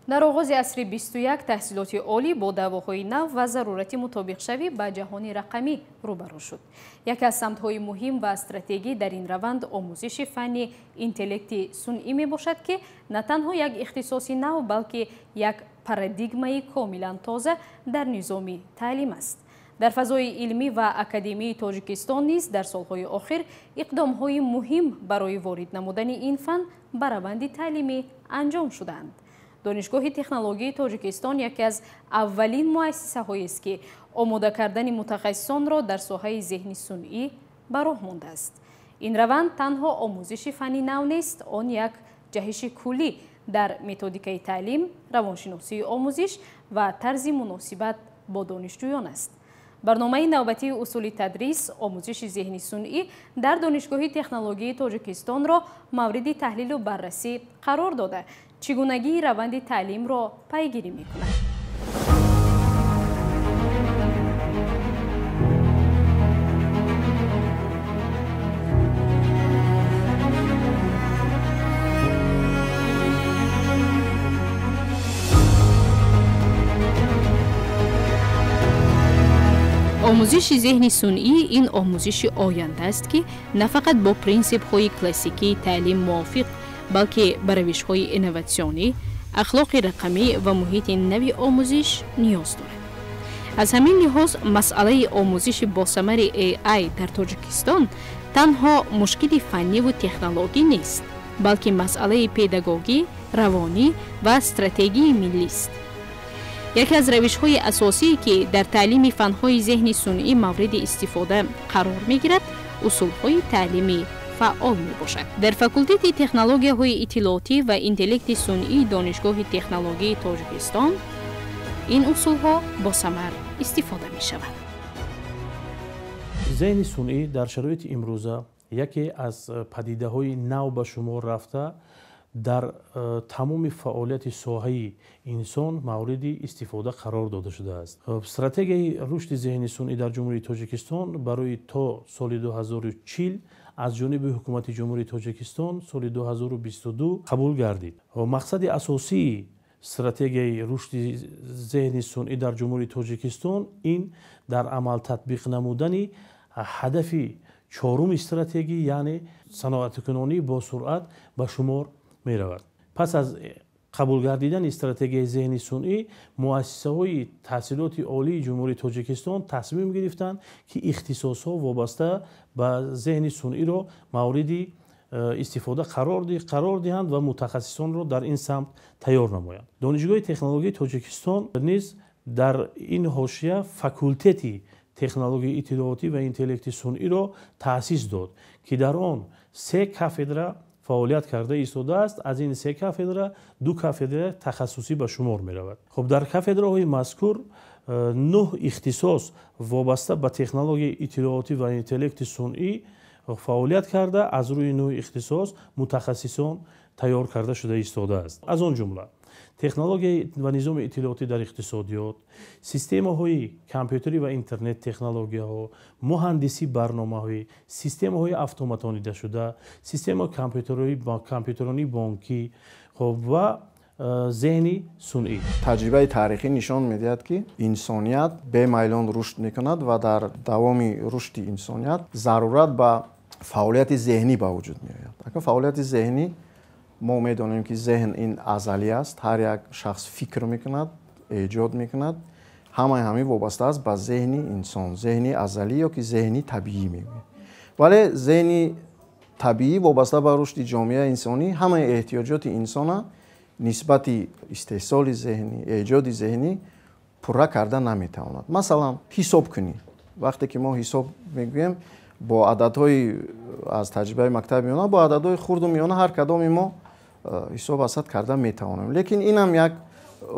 Дар оғози асри 21 таҳсилоти олӣ бо даъвоҳои нав ва зарурати мутобиқшавӣ ба ҷаҳони рақамӣ рӯбарӯ шуд. Яке аз самтҳои муҳим ва стратегӣ дар ин раванд омӯзиши фанни интеллекти сунъӣ мебошад, ки на танҳо як ихтисоси нав, балки як парадигмаи комилан тоза дар низоми таълим аст. Дар фазои илмӣ ва академии Тоҷикистон низ дар солҳои охир иқдомҳои муҳим барои ворид намудани ин фан ба раванди таълимӣ анҷом шудаанд. Донишгоҳи технологияи Тоҷикистон яке аз аввалин муассисаҳоест, ки омода кардани мутахассисонро дар соҳаи зеҳни сунъӣ ба роҳ мондааст. Ин раванд танҳо омӯзиши фанни нав нест, он як ҷаҳиши куллӣ дар методикаи таълим, равоншиносии омӯзиш ва тарзи муносибат бо донишҷӯён аст. Барномаи навбатии усули тадрис омӯзиши зеҳни сунъӣ дар Донишгоҳи технологияи Тоҷикистонро мавриди таҳлилу баррасӣ қарор дода, чӣ гунагии раванди таълимро пайгирӣ мекунад. Омӯзиши зеҳни сунъӣ ин омӯзиши оянда аст, ки на фақат бо принсипҳои классикии таълим мувофиқ, балки ба равишҳои инноватсионӣ, ахлоқи рақамӣ ва муҳити нави омӯзиш ниёз дорад. Аз ҳамин лиҳоз масъалаи омӯзиши босамари AI дар Тоҷикистон танҳо мушкили фанниву технологӣ нест, балки масъалаи педагогӣ, равонӣ ва стратегии миллист. Яке аз равишҳои асосие, ки дар таълими фанҳои зеҳни сунъӣ мавриди истифода қарор мегирад, усулҳои таълими фаъол мебошад. Дар факултети технологияҳои иттилоотӣ ва интеллекти сунъии Донишгоҳи технологияи Тоҷикистон ин усулҳо босамар истифода мешаванд. Зеҳни сунъӣ дар шароити имрӯза яке аз падидаҳои нав ба шумор рафта, дар тамоми фаъолияти соҳаи инсон мавриди истифода қарор дода шудааст. Стратегияи рушди зеҳни сунъӣ дар Ҷумҳурии Тоҷикистон барои то соли 2040 аз ҷониби Ҳукумати Ҷумҳурии Тоҷикистон соли 2022 қабул гардид. Мақсади асосии стратегияи рушди зеҳни сунъӣ дар Ҷумҳурии Тоҷикистон ин дар амал татбиқ намудани ҳадафи чоруми стратегӣ, яъне саноаткунонӣ бо суръат ба шумор меравад. Пас аз қабул гардидани стратегияи зеҳни сунъӣ муассисаҳои таҳсилоти олии Ҷумҳурии Тоҷикистон тасмим гирифтанд, ки ихтисосҳо вобаста ба зеҳни сунъиро мавриди истифода қарор диҳанд ва мутахассисонро дар ин самт тайёр намоянд. Донишгоҳи технологияи Тоҷикистон низ дар ин ҳошия факултети технологияи иттилоотӣ ва интеллекти сунъиро таъсис дод, ки дар он 3 кафедра фаъолият карда истодааст. Аз ин 3 кафедра 2 кафедра тахассусӣ ба шумор меравад. Хуб, дар кафедраҳои мазкур 9 ихтисос вобаста ба технологияи иттилоотӣ ва интеллекти сунъӣ фаъолият карда, аз рӯи 9 ихтисос мутахассисон тайёр карда шуда истодааст. Аз он ҷумла технология ва низоми иттилоотӣ дар иқтисодиёт, системаҳои компютерӣ ва интернет технологияҳо, муҳандисӣ барномаҳои, системаҳои автоматонидашуда, система компютеронии бонкӣ ва зеҳни сунъӣ. Таҷрибаи таърихӣ нишон медиҳад, ки инсоният бемайлон рушд мекунад ва дар давоми рушди инсоният зарурат ба фаъолияти зеҳнӣ ба вуҷуд меояд. Акнун фаъолияти зеҳнӣ мо медонем, ки зеҳн ин азалӣ аст, ҳар як шахс фикр мекунад, эҷод мекунад. Ҳамаи ҳамин вобаста аст ба зеҳни инсон, зеҳни азалӣ ё ки зеҳни табиӣ мегӯем. Вале зеҳни табиӣ вобаста ба рушди ҷомеаи инсонӣ ҳамаи эҳтиёҷоти инсона нисбати истеҳсоли зеҳнӣ, эҷоди зеҳнӣ пурра карда наметавонад. Масалан, ҳисобкунӣ. Вақте ки мо ҳисоб мегӯем, бо ададҳои аз таҷрибаи мактаби миёна, бо ададҳои хурду миёна ҳар кадоми мо ҳисоб асад карда метавонем. Лекин инам як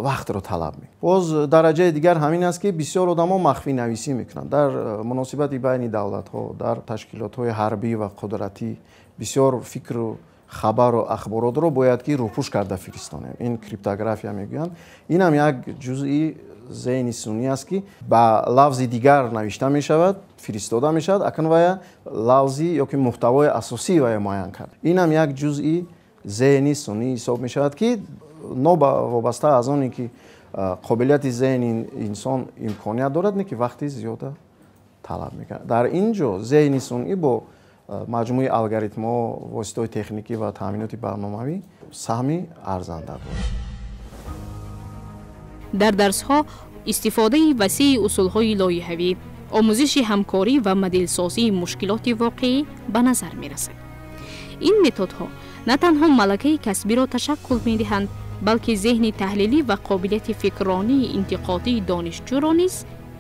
вақтро талаб мекунад. Боз дараҷаи дигар ҳамин аст, ки бисёр одамо махфинависӣ мекунанд дар муносибати байни давлатҳо, дар ташкилотҳои ҳарбӣ ва қудратӣ. Бисёр фикру хабару ахборотро бояд ки рӯпӯш карда фиристонем. Ин криптография мегӯянд. Инам як ҷузъи зеҳни сунъӣ аст, ки ба лафзи дигар навишта мешавад, фиристода мешавад, акнун вая лафзи ё ки муҳтавои асосии вая муайян кард. Инам як ҷузъи зеҳни сунъӣ ҳисоб мешавад, ки Вобаста аз оне ки қобилияти зеҳни инсон имконият дорад, не ки вақти зиёда талаб мекунад. Дар ин ҷо зеҳни сунъӣ бо маҷмӯи алгоритмҳо, воситаҳои техникӣ ва таъминоти барномавӣ саҳми арзанда дорад. Дар дарсҳо истифодаи васеи усулҳои лоиҳавӣ, омӯзиши ҳамкорӣ ва моделсозии мушкилоти воқеӣ ба назар мерасад. Ин методҳо на танҳо малакаи касбиро ташаккул медиҳанд, балки зеҳни таҳлилӣ ва қобилияти фикрронии интиқодии донишҷӯро низ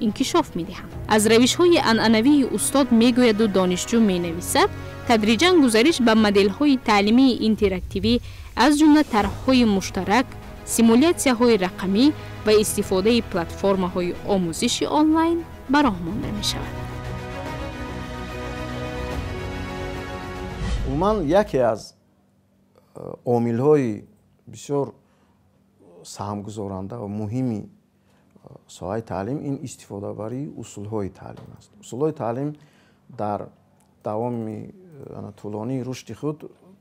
инкишоф медиҳанд. Аз равишҳои анъанавии устод мегӯяду донишҷӯ менависад, тадриҷан гузариш ба моделҳои таълимии интерактивӣ, аз ҷумла тарҳҳои муштарак, симулятсияҳои рақамӣ ва истифодаи платформаҳои омӯзиши онлайн ба роҳ монда мешавад. Умуман яке аз омилҳои бисёр саҳмгузоранда ва муҳими соҳаи таълим ин истифодабарии усулҳои таълим аст. Усулҳои таълим дар давоми тӯлонии рушди худ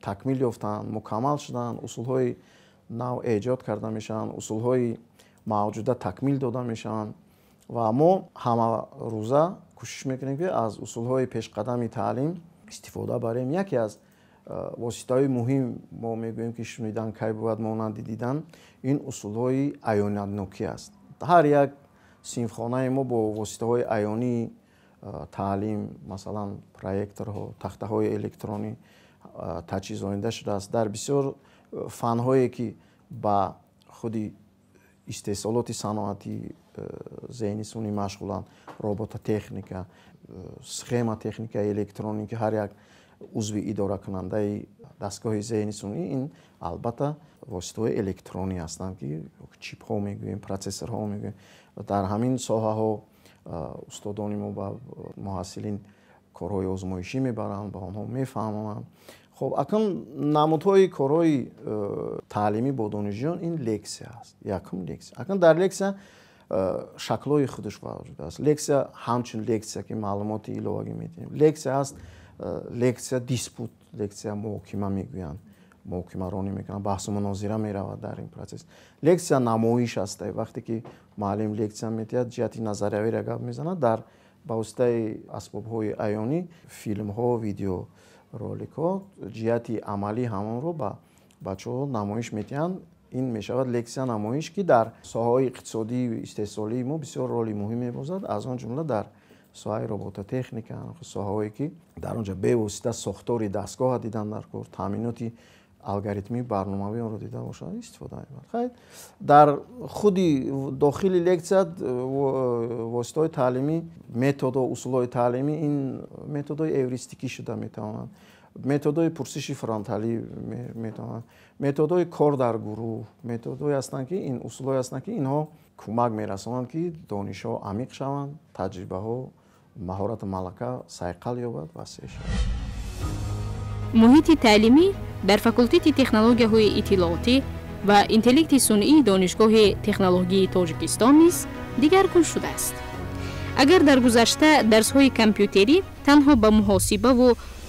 такмил ёфтанд, мукаммал шуданд, усулҳои нав эҷод карда мешаванд, усулҳои мавҷуда такмил дода мешаванд ва мо ҳамарӯза кӯшиш мекунем, ки аз усулҳои пешқадами таълим истифода барем. Яке аз воситаҳои муҳим, мо мегӯем, ки шунидан кай бувад монанди дидан, ин усулҳои аёнатнокӣ аст. Ҳар як синфхонаи мо бо воситаҳои аёнии таълим, масалан проекторҳо, тахтаҳои электронӣ таҷҳизонида шудааст. Дар бисёр фанҳое ки ба худи истеҳсолоти саноатӣ зеҳни сунъӣ машғуланд, робототехника, схемотехникаи электроники, ҳар як узви идоракунандаи дастгоҳи зеҳни сунъӣ ин албатта воситаҳои электронӣ ҳастанд, ки чипҳо мегӯем, протсессорҳо мегӯем. Дар ҳамин соҳаҳо устодони мо ба муҳассилин корҳои озмоишӣ мебаранд, ба онҳо мефаҳмонанд. Хоб, акнун намудҳои корҳои таълимӣ бо донишҷӯён ин лексия аст. Якум лексия. Акнун дар лексия шаклҳои худаш вуҷуд аст. Лексия ҳамчун лексия, ки маълумоти иловагӣ медиҳем. Лексия аст, лексия диспут, лексия муҳокима мегӯянд, муҳокимаронӣ мекунанд, баҳсу мунозира меравад дар ин процесс. Лексия намоиш аст. Вақте ки муаллим лексия медиҳад, ҷиҳати назариявиро гап мезанад, дар ба воситаи асбобҳои аёнӣ, филмҳо, видеороликҳо ҷиҳати амалӣ ҳамонро ба бачаҳо намоиш медиҳанд. Ин мешавад лексия намоиш, ки дар соҳаҳои иқтисодию истеҳсолии мо бисёр роли муҳим мебозад, аз он ҷумла дар соҳаи робототехника, соҳаҳое ки дар он ҷо бевосита сохтори дастгоҳа дидан дар кор, таъминоти алгоритмии барномавии онро дида бошад, истифода мебарад. Хайр, дар худи дохили лексия воситаҳои таълимӣ, методҳо, усулҳои таълимӣ ин методҳои эвристикӣ шуда метавонанд, методҳои пурсиши фронталӣ метавонанд, методҳои кор дар гурӯҳ, методҳое ҳастанд, ки ин усулҳое ҳастанд, ки инҳо кӯмак мерасонанд, ки донишҳо амиқ шаванд, таҷрибаҳо, маҳорату малака сайқал ёбад, васеъ шавад. Муҳити таълимӣ дар факултети технологияҳои иттилоотӣ ва интеллекти сунъии Донишгоҳи технологияи Тоҷикистон низ дигаргун шудааст. Агар дар гузашта дарсҳои компютерӣ танҳо ба муҳосибаву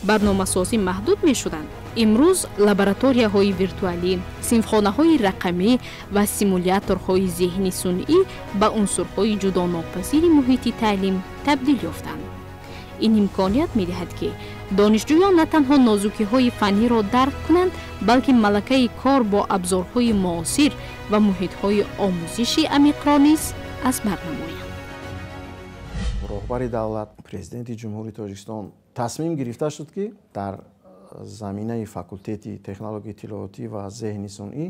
барномасозӣ маҳдуд мешуданд, имрӯз лабораторияҳои виртуалӣ, синфхонаҳои рақамӣ ва симуляторҳои зеҳни сунъӣ ба унсурҳои ҷудонопазири муҳити таълим табдил ёфтанд. Ин имконият медиҳад, ки донишҷӯён на танҳо нозукиҳои фанниро дарк кунанд, балки малакаи кор бо абзорҳои муосир ва муҳитҳои омӯзиши амиқро низ аз бар намоянд. Роҳбари давлат, Президенти Ҷумҳурии Тоҷикистон тасмим гирифта шуд, ки дар заминаи факултети технологияи иттилоотӣ ва зеҳни сунъӣ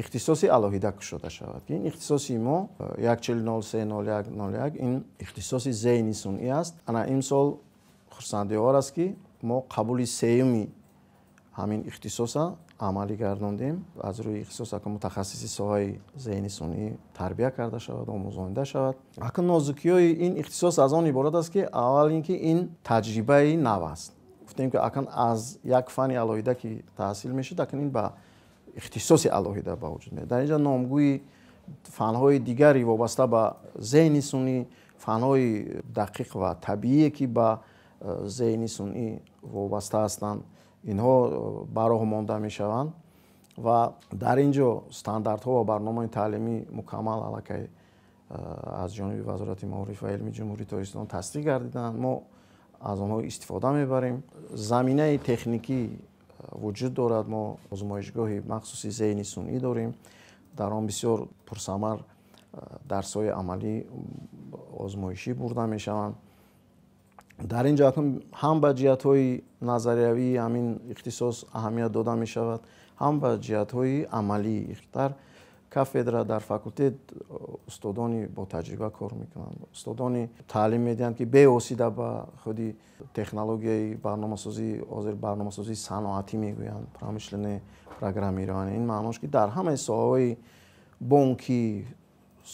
ихтисоси алоҳида кушода шавад, ки ин ихтисоси мо 14030101 ин ихтисоси зеҳни сунъӣ аст. Ана имсол хурсандиовар аст, ки мо қабули сеюми ҳамин ихтисоса амалӣ гардондем. Аз рӯи ихтисос акун мутахассиси соҳаи зеҳни сунъӣ тарбия карда шавад, омӯзонида шавад. Акун нозукиҳои ин ихтисос аз он иборат аст, ки аввал ин ки ин таҷрибаи нав аст. Гуфтем, ки акун аз як фани алоҳида ки таҳсил мешуд, акун ин ба ихтисоси алоҳида ба вуҷуд меояд. Дар ин ҷо номгӯи фанҳои дигари вобаста ба зеҳни сунъӣ, фанҳои дақиқ ва табиие ки ба зеҳни сунъӣ вобаста ҳастанд, инҳо ба роҳ монда мешаванд. Ва дар ин ҷо стандартҳо ва барномаи таълимӣ мукаммал аллакай аз ҷониби Вазорати маориф ва илми Ҷумҳурии Тоҷикистон тасдиқ гардиданд. Мо аз онҳо истифода мебарем. Заминаи техникӣ вуҷуд дорад. Мо озмоишгоҳи махсуси зеҳни сунъӣ дорем. Дар он бисёр пурсамар дарсҳои амалӣ озмоишӣ бурда мешаванд. Дар ин ҷо ҳам ба ҷиҳатҳои назариявии ҳамин ихтисос аҳамият дода мешавад, ҳам ба ҷиҳатҳои амалӣ. Дар кафедра, дар факултет устодони ботаҷриба кор мекунанд. Устодони таълим медиҳанд, ки бевосита ба худи технологияи барномасозӣ, ҳозир барномасозии саноатӣ мегӯянд, промышленное программирование. Ин маънош, ки дар ҳамаи соҳаҳои бонкӣ,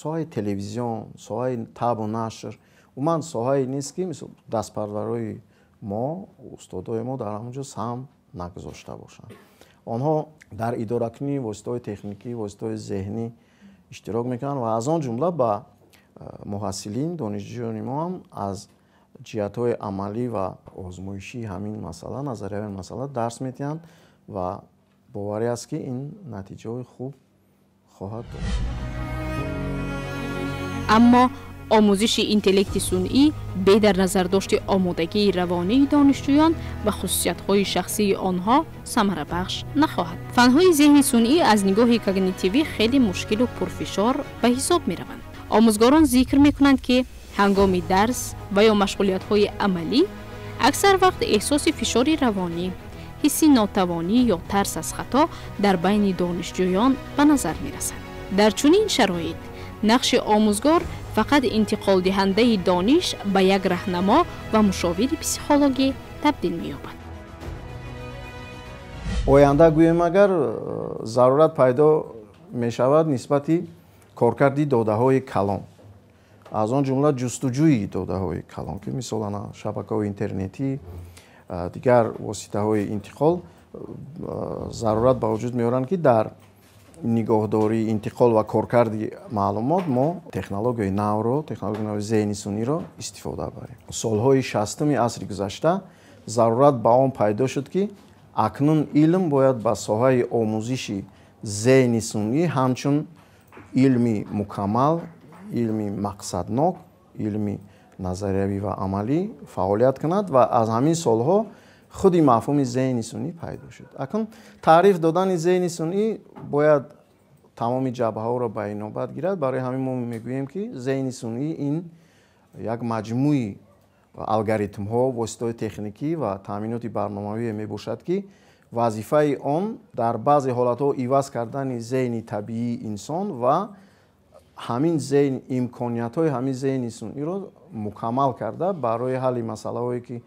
соҳаи телевизион, соҳаи табу нашр, умуман соҳае нест, ки мисол дастпарварҳои мо, устодои мо дар ҳамон ҷо саҳм нагузошта бошанд. Онҳо дар идоракунии воситаҳои техникӣ, воситаҳои зеҳнӣ иштирок мекунанд ва аз он ҷумла ба муҳассилин, донишҷӯёни мо ҳам аз ҷиҳатҳои амалӣ ва озмоишии ҳамин масъала, назариявии масъала дарс медиҳанд ва боварӣ аст, ки ин натиҷаҳои хуб хоҳад дод. Аммо омӯзиши интеллекти сунъӣ бе дар назардошти омодагии равонии донишҷӯён ва хусусиятҳои шахсии онҳо самарабахш нахоҳад. Фанҳои зеҳни сунъӣ аз нигоҳи когнитивӣ хеле мушкилу пурфишор ба ҳисоб мераванд. Омӯзгорон зикр мекунанд, ки ҳангоми дарс ва ё машғулиятҳои амалӣ аксар вақт эҳсоси фишори равонӣ, ҳисси нотавонӣ ё тарс аз хато дар байни донишҷӯён ба назар мерасад. Дар чунин шароит нақши омӯзгор фақат интиқолдиҳандаи дониш ба як раҳнамо ва мушовири психологӣ табдил меёбад. Оянда гӯем, агар зарурат пайдо мешавад нисбати коркарди додаҳои калон, аз он ҷумла ҷустуҷӯи додаҳои калон, ки мисол ана шабакаҳои интернетӣ, дигар воситаҳои интиқол зарурат ба вуҷуд меоранд, ки дар нигоҳдорӣ, интиқол ва коркарди маълумот мо технологияи навро, технологияи нави зеҳни сунъиро истифода барем. Солҳои 60-уми асри гузашта зарурат ба он пайдо шуд, ки акнун илм бояд ба соҳаи омӯзиши зеҳни сунъӣ ҳамчун илми мукаммал, илми мақсаднок, илми назариявӣ ва амалӣ фаъолият кунад ва аз ҳамин солҳо худи мафҳуми зеҳни сунъӣ пайдо шуд. Акнун таъриф додани зеҳни сунъӣ бояд тамоми ҷабҳаҳоро ба инобат гирад. Барои ҳамин мо мегӯем, ки зеҳни сунъӣ ин як маҷмӯи алгоритмҳо, воситаҳои техникӣ ва таъминоти барномавие мебошад, ки вазифаи он дар баъзе ҳолатҳо иваз кардани зеҳни табиии инсон ва ҳамин зеҳн, имкониятҳои ҳамин зеҳни сунъиро мукаммал карда барои ҳалли масъалаҳое, ки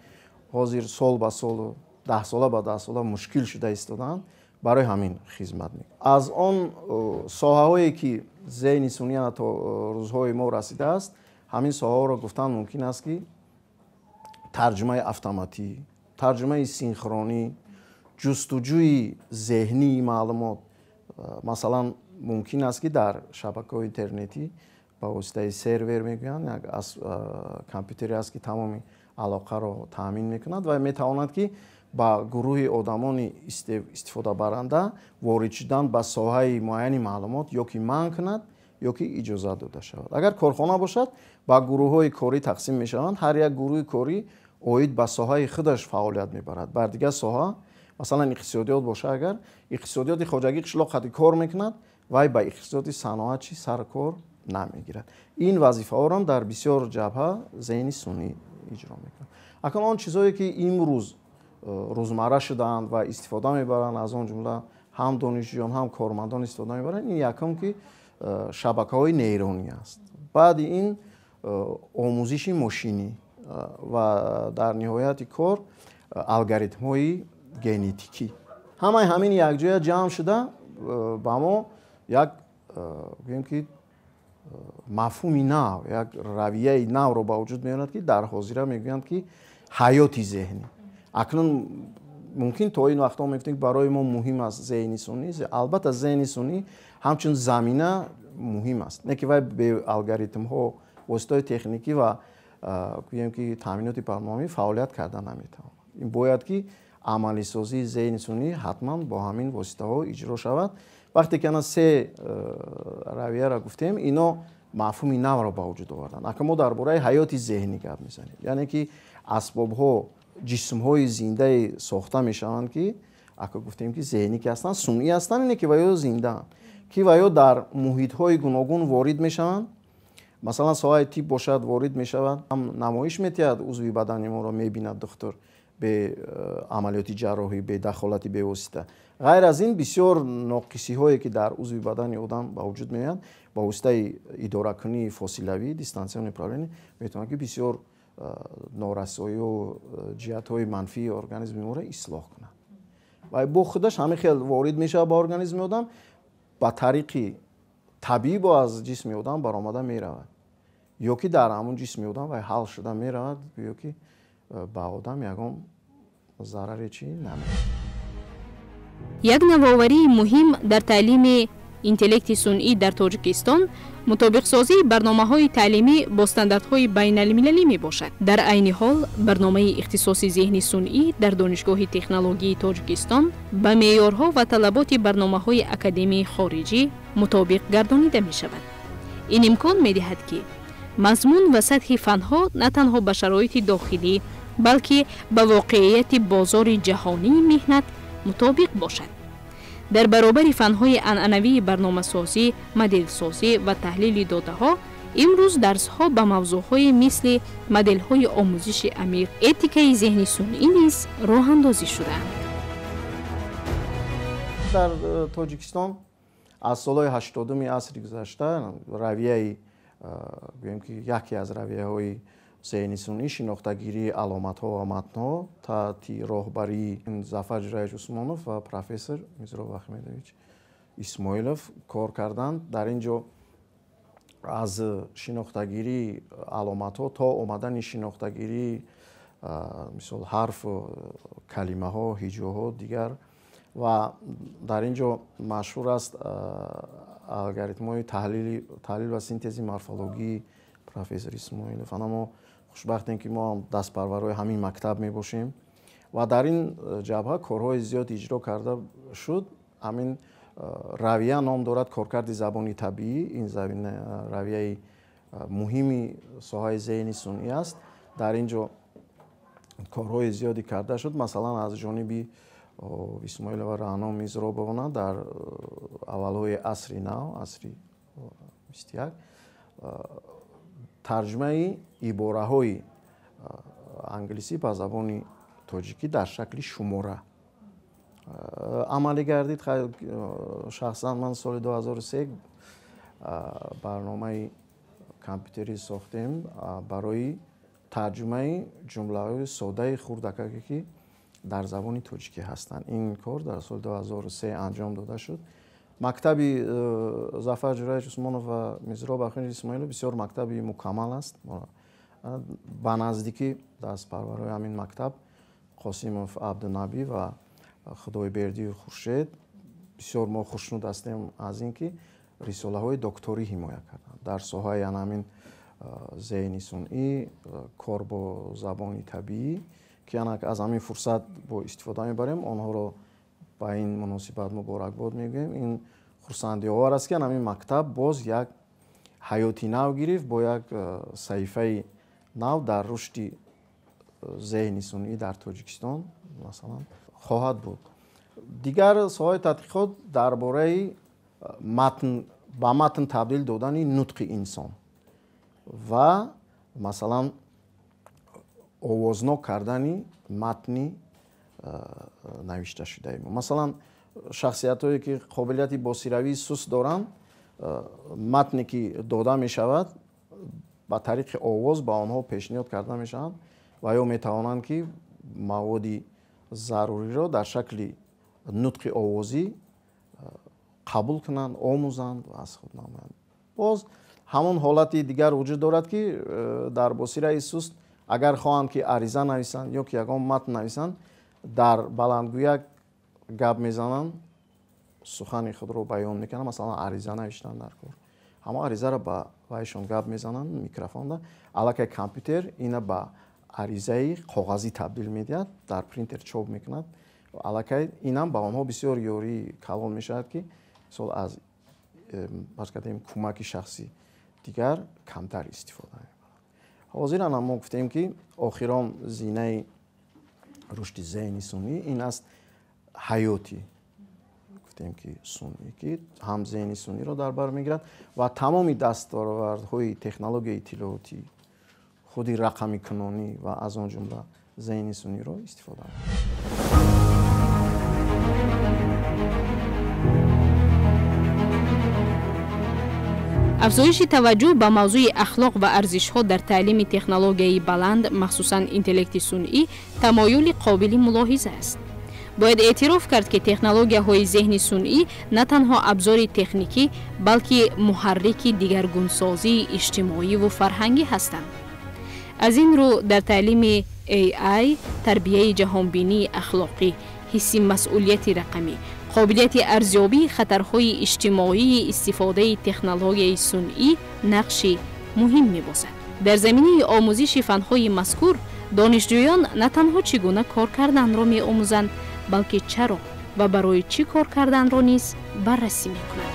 ҳозир сол ба солу даҳсола ба даҳсола мушкил шуда истодаанд, барои ҳамин хизмат мекунад. Аз он соҳаҳое, ки зеҳни сунъӣ то рӯзҳои мо расидааст, ҳамин соҳаҳоро гуфтан мумкин аст, ки тарҷумаи автоматӣ, тарҷумаи синхронӣ, ҷустуҷӯи зеҳнии маълумот. Масалан, мумкин аст, ки дар шабакаҳои интернетӣ ба воситаи сервер мегӯянд, як компютере аст, ки тамоми алоқаро таъмин мекунад ва метавонад, ки ба гурӯҳи одамони истифодабаранда ворид шудан ба соҳаи муайяни маълумот ё ки манъ кунад, ё ки иҷозат дода шавад. Агар корхона бошад, ба гурӯҳҳои корӣ тақсим мешаванд. Ҳар як гурӯҳи корӣ оид ба соҳаи худаш фаъолият мебарад. Бар дигар соҳа, масалан иқтисодиёт боша, агар иқтисодиёти хоҷагии қишлоқ қади кор мекунад, вай ба иқтисодиёти саноат чӣ саркор намегирад. Ин вазифаҳоро дар бисёр ҷабҳа зеҳни сунъӣ иҷро мекунад. Акнун он чизҳое, ки имрӯз рӯзмарра шудаанд ва истифода мебаранд, аз он ҷумла ҳам донишҷӯён, ҳам кормандон истифода мебаранд, ин якум, ки шабакаҳои нейронӣ аст. Баъди ин омӯзиши мошинӣ ва дар ниҳояти кор алгоритмҳои генетикӣ. Ҳамаи ҳамин якҷоя ҷамъ шуда ба мо як, гӯем ки, мафҳуми нав, як равияи навро ба вуҷуд меорад, ки дар ҳозира мегӯянд, ки ҳаёти зеҳнӣ. Акнун мумкин то ин вақтҳо мегуфтем, ки барои мо муҳим аст зеҳни сунъӣ. Албатта, зеҳни сунъӣ ҳамчун замина муҳим аст, не ки вай бе алгоритмҳо, воситаҳои техникӣ ва гӯем ки таъминоти барномавӣ фаъолият карда наметавонад. Ин бояд, ки Амалисозии зеҳни сунъӣ ҳатман бо ҳамин воситаҳо иҷро шавад. Вақте ки ана се равияро гуфтем, ино мафҳуми навро ба вуҷуд оварданд. Ака мо дар бораи ҳаёти зеҳнӣ гап мезанем, яъне ки асбобҳо, ҷисмҳои зиндае сохта мешаванд, ки ака гуфтем, ки зеҳнӣ ки ҳастанд, сунъӣ ҳастанд, ине ки ва ё зиндаанд, ки ва ё дар муҳитҳои гуногун ворид мешаванд. Масалан, соҳаи тиб бошад, ворид мешавад, ҳам намоиш метиҳад, узви бадани моро мебинад духтур бе амалиёти ҷарроҳӣ, бе дахолати бевосита. Ғайр аз ин, бисёр ноқисиҳое, ки дар узви бадани одам ба вуҷуд меоянд, ба воситаи идоракунии фосилавӣ, дистанционное управление, метавонад, ки бисёр норасоию ҷиҳатҳои манфии организми моро ислоҳ кунад. Ва бо худаш ҳамин хел ворид мешавад ба организми одам, ба тариқи табиӣ бо аз ҷисми одам баромада меравад, ё ки дар ҳамон ҷисми одам вай ҳал шуда меравад, ё ки ба одам ягон зараре чӣ намекунад. Як навоварии муҳим дар таълими интеллекти сунъӣ дар Тоҷикистон мутобиқсозии барномаҳои таълимӣ бо стандартҳои байналмилалӣ мебошад. Дар айни ҳол барномаи ихтисоси зеҳни сунъӣ дар Донишгоҳи технологияи Тоҷикистон ба меъёрҳо ва талаботи барномаҳои академияи хориҷӣ мутобиқ гардонида мешавад. Ин имкон медиҳад, ки мазмун ва сатҳи фанҳо на танҳо ба шароити дохилӣ, балки ба воқеияти бозори ҷаҳонии меҳнат мутобиқ бошад. Дар баробари фанҳои анъанавии барномасозӣ, моделсозӣ ва таҳлили додаҳо, имрӯз дарсҳо ба мавзӯъҳои мисли моделҳои омӯзиши амиқ, этикаи зеҳни сунъӣ низ роҳандозӣ шудаанд. Дар Тоҷикистон аз солҳои 80-уми асри гузашта равияи, гӯем ки, яке аз равияҳои зеҳни сунъӣ, шинохтагирии аломатҳо ва матнҳо таҳти роҳбарии Зафар Ҷураевич Усмонов ва профессор Мизроб Ахмедович Исмоилов кор карданд. Дар ин ҷо аз шинохтагирии аломатҳо то омадани шинохтагирии, мисол, ҳарфу калимаҳо, ҳиҷоҳо, дигар. Ва дар ин ҷо машҳур аст алгоритмҳои таҳлил ва синтези морфологии профессор Исмоилов. Ана мо хушбахтем, ки мо ҳам дастпарварҳои ҳамин мактаб мебошем ва дар ин ҷабҳа корҳои зиёд иҷро карда шуд. Ҳамин равия ном дорад коркарди забони табиӣ. Ин равияи муҳими соҳаи зеҳни сунъӣ аст. Дар ин ҷо корҳои зиёде карда шуд. Масалан, аз ҷониби Исмоилова Раъно Мизробовна дар аввалҳои асри нав, асри 21, тарҷумаи ибораҳои англисӣ ба забони тоҷикӣ дар шакли шумора амалӣ гардид. Шахсан ман соли 2003 барномаи компютерӣ сохтем барои тарҷумаи ҷумлаҳои содаи хурдакаке, ки дар забони тоҷикӣ ҳастанд. Ин кор дар соли 2003 анҷом дода шуд. Мактаби Зафар Ҷураевич Усмонов ва Мизроб Ахмедович Исмоилов бисёр мактаби мукаммал аст. Ба наздикӣ дастпарварҳои ҳамин мактаб Қосимов Абдунабӣ ва Худойбердиев Хуршед, бисёр мо хушнуд ҳастем аз ин, ки рисолаҳои докторӣ ҳимоя карданд дар соҳаи ҳамин зеҳни сунъӣ, кор бо забони табиӣ, ки ана аз ҳамин фурсат бо истифода мебарем, онҳоро ба ин муносибат муборакбод мегӯем. Ин хурсандиовар аст, ки ҳамин мактаб боз як ҳаёти нав гирифт, бо як саҳифаи нав дар рушди зеҳни сунъӣ дар Тоҷикистон, масалан, хоҳад буд. Дигар соҳаи тадқиқот дар бораи матн, ба матн табдил додани нутқи инсон ва, масалан, овознок кардани матни навишташудаи мо. Масалан, шахсиятҳое, ки қобилияти босиравии суст доранд, матне ки дода мешавад, ба тариқи овоз ба онҳо пешниҳод карда мешаванд ва ё метавонанд, ки маводи заруриро дар шакли нутқи овозӣ қабул кунанд, омӯзанд ва аз худ намоянд. Боз ҳамон ҳолати дигар вуҷуд дорад, ки дар босираи суст агар хоҳанд, ки ариза нависанд ё ки ягон матн нависанд, дар баландгӯяк гап мезананд, сухани худро баён мекунанд. Масалан, ариза навиштан дар кор, ҳамон аризаро ба вайшон гап мезананд микрофонда, аллакай компютер ина ба Аризаи коғазӣ табдил медиҳад, дар принтер чоп мекунад. Аллакай инам ба онҳо бисёр ёрии калон мешавад, ки мисол аз фарз кардем кӯмаки шахси дигар камтар истифода мебаранд. Ҳозиран мо гуфтем, ки охирон зинаи рушди зеҳни сунъӣ ин аст ҳаёти, гуфтем ки сунъӣ, ки ҳам зеҳни сунъиро дар бар мегирад ва тамоми дастовардҳои технологияи иттилоотӣ, худи рақамикунонӣ ва аз он ҷумла зеҳни сунъиро истифода мебарад. Афзоиши таваҷҷӯҳ ба мавзӯи ахлоқ ва арзишҳо дар таълими технологияи баланд, махсусан интеллекти сунъӣ, тамоюли қобили мулоҳиза аст. Бояд эътироф кард, ки технологияҳои зеҳни сунъӣ на танҳо абзори техникӣ, балки муҳаррики дигаргунсозии иҷтимоиву фарҳангӣ ҳастанд. Аз ин рӯ дар таълими AI тарбияи ҷаҳонбинии ахлоқӣ, ҳисси масъулияти рақамӣ, қобилияти арзёбии хатарҳои иҷтимоии истифодаи технологияи сунъӣ нақши муҳим мебозад. Дар заминаи омӯзиши фанҳои мазкур донишҷӯён на танҳо чӣ гуна кор карданро меомӯзанд, балки чаро ва барои чӣ кор карданро низ баррасӣ мекунанд.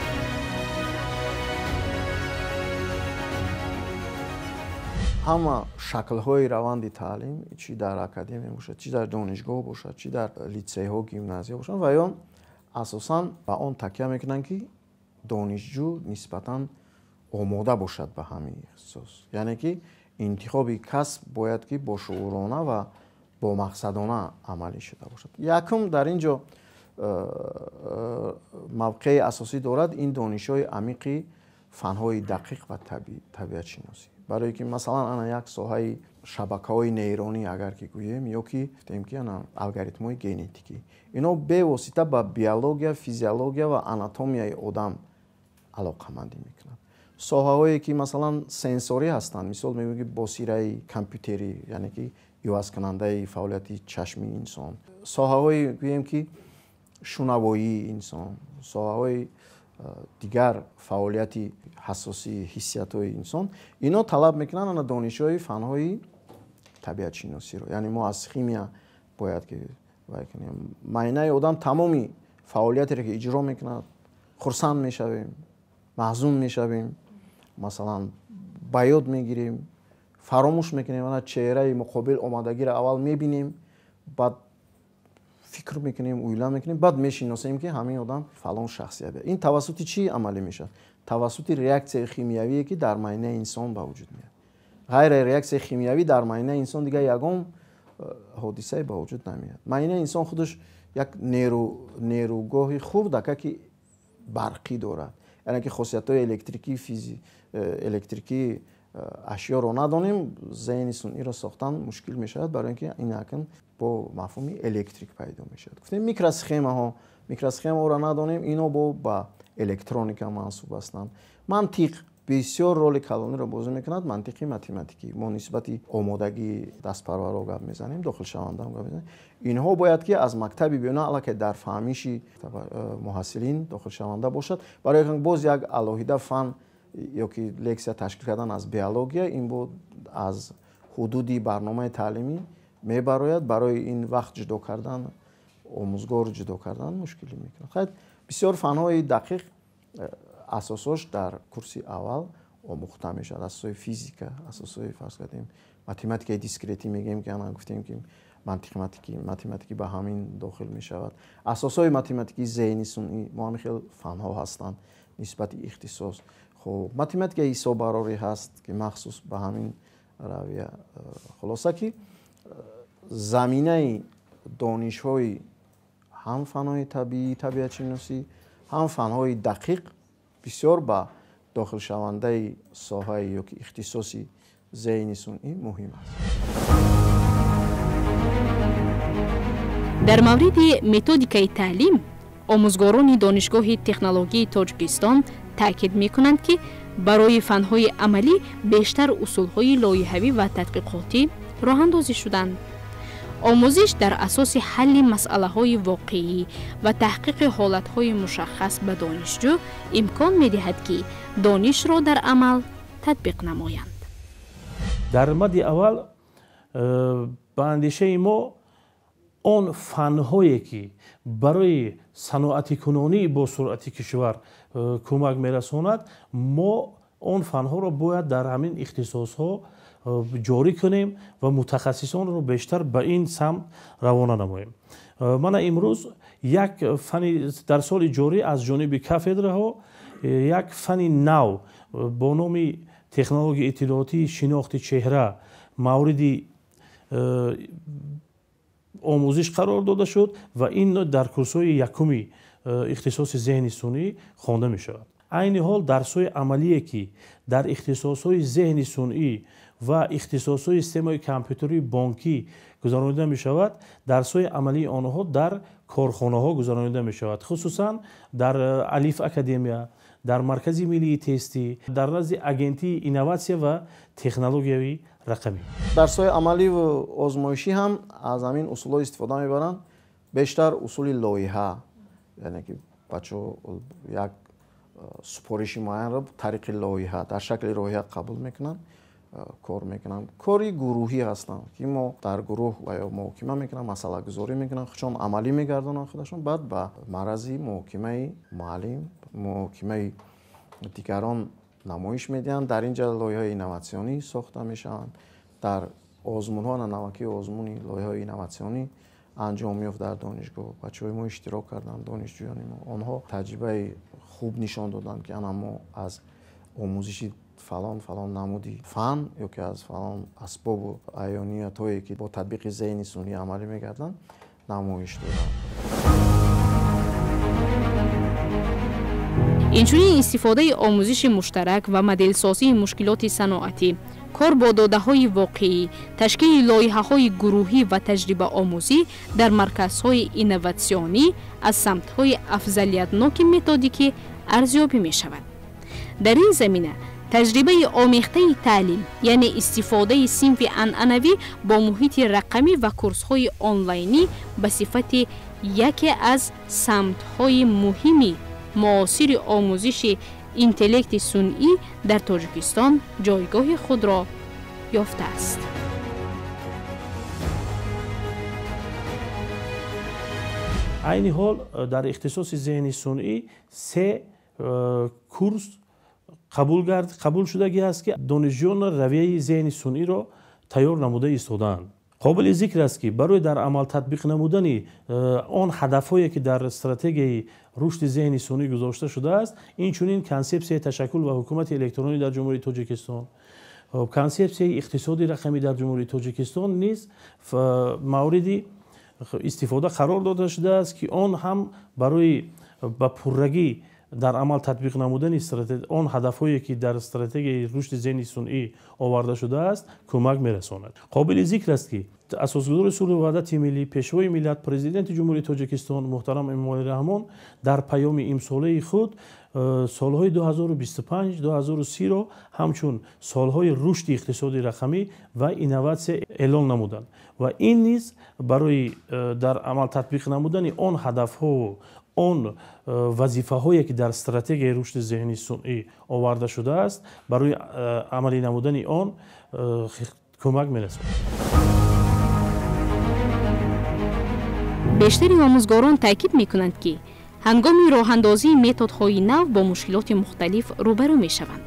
Ҳама шаклҳои раванди таълим, чӣ дар академия бошад, чӣ дар донишгоҳ бошад, чӣ дар литсейҳо, гимназия бошад, ва ё асосан ба он такя мекунанд, ки донишҷӯ нисбатан омода бошад ба ҳамин ихтисос. Яъне ки интихоби касб бояд ки бошуурона ва бомақсадона амалӣ шуда бошад. Якум дар ин ҷо мавқеи асосӣ дорад ин донишҳои амиқи фанҳои дақиқ ва табиатшиносӣ. Барое ки масалан ана як соҳаи шабакаҳои нейронӣ агар ки гӯем, ё ки гуфтем ки ана алгоритмҳои генетикӣ, ино бевосита ба биология, физиология ва анатомияи одам алоқамандӣ мекунанд. Соҳаҳое ки масалан сенсорӣ ҳастанд, мисол мегӯем ки босираи компютерӣ, яъне ки ивазкунандаи фаъолияти чашми инсон, соҳаҳое гӯем ки шунавоии инсон, соҳаҳои дигар фаъолияти ҳассосии ҳиссиятҳои инсон, ино талаб мекунанд ана донишҳои фанҳои табиатшиносиро. Яъне мо аз химия бояд ки вай кунем. Майнаи одам тамоми фаъолиятеро ки иҷро мекунад, хурсанд мешавем, маҳзун мешавем, масалан ба ёд мегирем, фаромӯш мекунем, ана чеҳраи муқобил омадагиро аввал мебинем, баъд фикр мекунем, уйла мекунем, баъд мешиносем, ки ҳамин одам фалон шахсият. Ин тавассути чӣ амалӣ мешавад? Тавассути реаксияи химиявие, ки дар майнаи инсон ба вуҷуд меояд. Ғайри реаксияи химиявӣ дар майнаи инсон дигар ягон ҳодисае ба вуҷуд намеояд. Майнаи инсон худаш як нерӯгоҳи хурдака, ки барқӣ дорад, яъне ки хосиятҳои электрикии ашёро надонем, зеҳни сунъиро сохтан мушкил мешавад, барои ин ки ин акн бо мафҳуми электрик пайдо мешавад. Гуфтем микросхемаҳоро надонем, ино бо ба электроника мансуб ҳастанд. Мантиқ бисёр роли калониро бозӣ мекунад, мантиқи математикӣ. Мо нисбати омодагии дастпарварро гап мезанем, дохилшавандаам гап мезанем. Инҳо бояд ки аз мактаби биёна аллакай дар фаҳмиши муҳассилин дохилшаванда бошад. Барои ин боз як алоҳида фан ё ки лексия ташкил кардан аз биология, ин бо аз ҳудуди барномаи таълимӣ мебарояд. Барои ин вақт ҷудо кардан, омӯзгор ҷудо кардан мушкилӣ мекунад. Хайр, бисёр фанҳои дақиқ асосош дар курси аввал омӯхта мешавад. Асосҳои физика, асосҳои фарз кардем математикаи дискретӣ мегӯем, ки ана гуфтем ки математикӣ ба ҳамин дохил мешавад. Асосҳои математикии зеҳни сунъӣ, мо ҳамин хел фанҳо ҳастанд нисбати ихтисос. Хоб, математикаи ҳисоббарорӣ ҳаст, ки махсус ба ҳамин равия. Хулоса ки заминаи донишҳои ҳам фанҳои табиӣ, табиатшиносӣ, ҳам фанҳои дақиқ бисёр ба дохилшавандаи соҳаи ё ки ихтисоси зеҳни сунъӣ муҳим аст. Дар мавриди методикаи таълим омӯзгорони Донишгоҳи технологияи Тоҷикистон таъкид мекунанд, ки барои фанҳои амалӣ бештар усулҳои лоиҳавӣ ва тадқиқотӣ роҳандозӣ шуданд. Омӯзиш дар асоси ҳалли масъалаҳои воқеӣ ва таҳқиқи ҳолатҳои мушаххас ба донишҷӯ имкон медиҳад, ки донишро дар амал татбиқ намоянд. Дар мадди аввал Ба андешаи мо он фанҳое ки барои саноатикунонии бо суръати кишвар кӯмак мерасонад, мо он фанҳоро бояд дар ҳамин ихтисосҳо ҷорӣ кунем ва мутахассисонро бештар ба ин самт равона намоем. Мана имрӯз як фани дар соли ҷорӣ аз ҷониби кафедраҳо як фани нав бо номи технологияи иттилоотии шинохти чеҳра мавриди омӯзиш қарор дода шуд ва ин дар курсҳои якуми ихтисоси зеҳни сунъӣ хонда мешавад. Айни ҳол дарсҳои амалие ки дар ихтисосҳои зеҳни сунъӣ ва ихтисосҳои системаи компютерии бонкӣ гузаронида мешавад, дарсҳои амалии онҳо дар корхонаҳо гузаронида мешавад, хусусан дар Алиф Академия, дар Маркази миллии тестӣ, дар назди Агентии инноватсия ва технологияи рақамӣ. Дарсҳои амалӣ ва озмоишӣ ҳам аз ҳамин усулҳо истифода мебаранд. Бештар усули лоиҳа, яъне ки бачаҳо як супориши муайянро тариқи лоиҳа дар шакли лоиҳа қабул мекунанд, кор мекунанд. Кори гурӯҳӣ ҳастанд ки мо дар гурӯҳ ва ё муҳокима мекунанд, масъалагузорӣ мекунанд, худшон амалӣ мегардонанд худашон, баъд ба маррази муҳокимаи муаллим, муҳокимаи дигарон намоиш медиҳанд. Дар ин ҷа лоиҳаҳои инноватсионӣ сохта мешаванд. Дар озмунҳо навакии озмуни лоиҳаҳои инноватсионӣ анҷом меёфт дар донишгоҳ. Бачаҳои мо иштирок карданд, донишҷӯёни мо. Онҳо таҷрибаи хуб нишон доданд ки ана мо аз омӯзиши фалон фалон намуди фан ё ки аз фалон асбобу аёниятҳое ки бо татбиқи зеҳни сунъӣ амалӣ мегарданд намоиш доданд. Инчунин истифодаи омӯзиши муштарак ва моделсозии мушкилоти саноатӣ, кор бо додаҳои воқеӣ, ташкили лоиҳаҳои гурӯҳӣ ва таҷрибаомӯзӣ дар марказҳои инноватсионӣ аз самтҳои афзалиятноки методикӣ арзёбӣ мешавад. Дар ин замина таҷрибаи омехтаи таълим, яъне истифодаи синфи анъанавӣ бо муҳити рақамӣ ва курсҳои онлайнӣ ба сифати яке аз самтҳои муҳими муосири омӯзиши интеллекти сунъӣ дар Тоҷикистон ҷойгоҳи худро ёфтааст. Айни ҳол дар ихтисоси зеҳни сунъӣ се курс қабул шудагӣ аст ки донишҷӯён равияи зеҳни сунъиро тайёр намуда истодаанд. Қобили зикр аст ки барои дар амал татбиқ намудани он ҳадафҳое ки дар стратегияи рушди зеҳни сунъӣ гузошта шудааст, инчунин консепсияи ташаккул ва ҳукумати электронӣ дар Ҷумҳурии Тоҷикистон, консепсияи иқтисоди рақамӣ дар Ҷумҳурии Тоҷикистон низ мавриди истифода қарор дода шудааст ки он ҳам барои ба пуррагӣ дар амал татбиқ намудани он ҳадафҳое ки дар стратегияи рушди зеҳни сунъӣ оварда шудааст кӯмак мерасонад. Қобили зикр аст ки асосгузори сулҳу ваҳдати миллӣ, пешвои миллат, президенти Ҷумҳурии Тоҷикистон муҳтарам Эмомалӣ Раҳмон дар паёми имсолаи худ солҳои 2025-2030-ро ҳамчун солҳои рушди иқтисоди рақамӣ ва инноватсия эълон намуданд ва ин низ барои дар амал татбиқ намудани он ҳадафҳову он вазифаҳое ки дар стратегияи рушди зеҳни сунъӣ оварда шудааст, барои амалӣ намудани он кӯмак мерасонад. Бештари омӯзгорон таъкид мекунанд, ки ҳангоми роҳандозии методҳои нав бо мушкилоти мухталиф рӯбарӯ мешаванд.